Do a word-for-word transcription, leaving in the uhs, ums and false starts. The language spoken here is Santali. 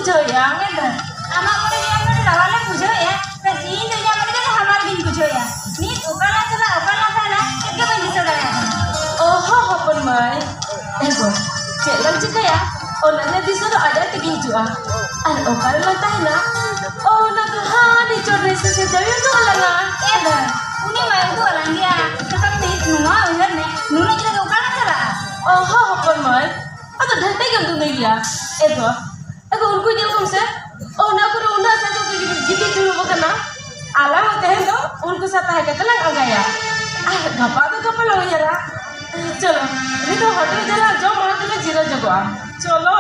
ᱵᱩᱡᱷᱟᱹᱣᱮᱫᱼᱟ᱾ ᱮᱱᱫᱚ ᱟᱢᱟᱜ ᱢᱚᱱᱮ ᱨᱮᱭᱟᱜ ᱢᱚᱱᱮ ᱨᱟᱣᱟᱞ ᱮᱢ ᱵᱩᱡᱷᱟᱹᱣᱮᱫᱼᱟ, ᱵᱮᱥ, ᱤᱧ ᱫᱚ ᱤᱧᱟᱹᱜ ᱢᱚᱱᱮ ᱛᱮᱫᱚ ᱦᱟᱢᱟᱞ ᱜᱤᱧ ᱵᱩᱡᱷᱟᱹᱣᱮᱫᱼᱟ᱾ ᱱᱤᱛ ᱚᱠᱟ ᱞᱟᱝ ᱪᱟᱞᱟᱜ, ᱚᱠᱟ ᱞᱟᱝ ᱛᱟᱦᱮᱱᱟ, ᱪᱮᱫ ᱜᱮ ᱵᱟᱹᱧ ᱫᱤᱥᱟᱹ ᱫᱟᱲᱮᱭᱟᱜ ᱠᱟᱱᱟ᱾ ᱚᱦᱚ, ᱦᱚᱯᱚᱱ ᱢᱟᱹᱭ, ᱮ ᱜᱚ, ᱪᱮᱫ ᱞᱟᱝ ᱪᱤᱠᱟᱹᱭᱟ? ᱚᱱᱟ ᱨᱮᱭᱟᱜ ᱫᱤᱥᱟᱹ ᱫᱚ ᱟᱡ ᱟᱡ ᱛᱮᱜᱮ ᱦᱤᱡᱩᱜᱼᱟ᱾ ᱟᱨ ᱚᱠᱟ ᱨᱮᱞᱟᱝ ᱛᱟᱦᱮᱱᱟ? ᱚ, ᱚᱱᱟ ᱫᱚ ᱦᱟᱱᱮ ᱪᱚᱴ ᱨᱮ ᱥᱮ ᱥᱮ ᱡᱟᱹᱣᱤ ᱫᱚ ᱟᱞᱟᱝᱟ᱾ ᱮ ᱫᱟᱹᱭ, ᱩᱱᱤ ᱢᱟ ᱩᱫᱩᱜ ᱟᱞᱟᱝ ᱜᱮᱭᱟ᱾ ᱱᱤᱛᱚᱜ ᱱᱤᱛ ᱱᱚᱣᱟ ᱩᱭᱦᱟᱹᱨ ᱢᱮ, ᱱᱩᱱᱟᱹᱜ ᱧᱤᱫᱟᱹ ᱫᱚ ᱚᱠᱟ ᱞᱟᱝ ᱪᱟᱞᱟᱜᱼᱟ? ᱚᱦᱚ, ᱦᱚᱯᱚᱱ ᱢᱟᱹᱭ, ᱟᱫᱚ ᱰᱷᱮᱨ ᱜᱮᱢ ᱫᱩᱫᱩᱭ ᱜᱮᱭᱟ᱾ ᱮ ᱜᱚ, ᱮ ᱜᱚ, ᱩᱱᱠᱩ ᱧᱮᱞ ᱠᱚᱢ ᱥᱮ, ᱚᱱᱟ ᱠᱚᱨᱮ ᱩᱱᱟᱹᱜ ᱥᱟᱸᱜᱮ ᱠᱚ ᱜᱤᱛᱤᱡ ᱫᱩᱲᱩᱵ ᱟᱠᱟᱱᱟ᱾ ᱟᱞᱟᱝ ᱦᱚᱸ ᱛᱮᱦᱮᱧ ᱫᱚ ᱩᱱᱠᱩ ᱥᱟᱶ ᱛᱟᱦᱮᱸ ᱠᱟᱛᱮ ᱞᱟᱝ ᱟᱸᱜᱟᱭᱟ᱾ ᱟᱨ ᱜᱟᱯᱟ ᱫᱚ ᱜᱟᱯᱟ ᱞᱟᱝ ᱩᱭᱦᱟᱹᱨᱟ᱾ ᱪᱚᱞᱚ, ᱱᱤᱛᱚᱜ ᱦᱳᱴᱮᱞ ᱨᱮ ᱡᱟᱦᱟᱸ ᱡᱚᱢ, ᱚᱱᱟ ᱛᱮᱞᱮ ᱡᱤᱨᱟᱹᱣ ᱧᱚᱜᱚᱜᱼᱟ᱾ ᱪᱚᱞᱚ᱾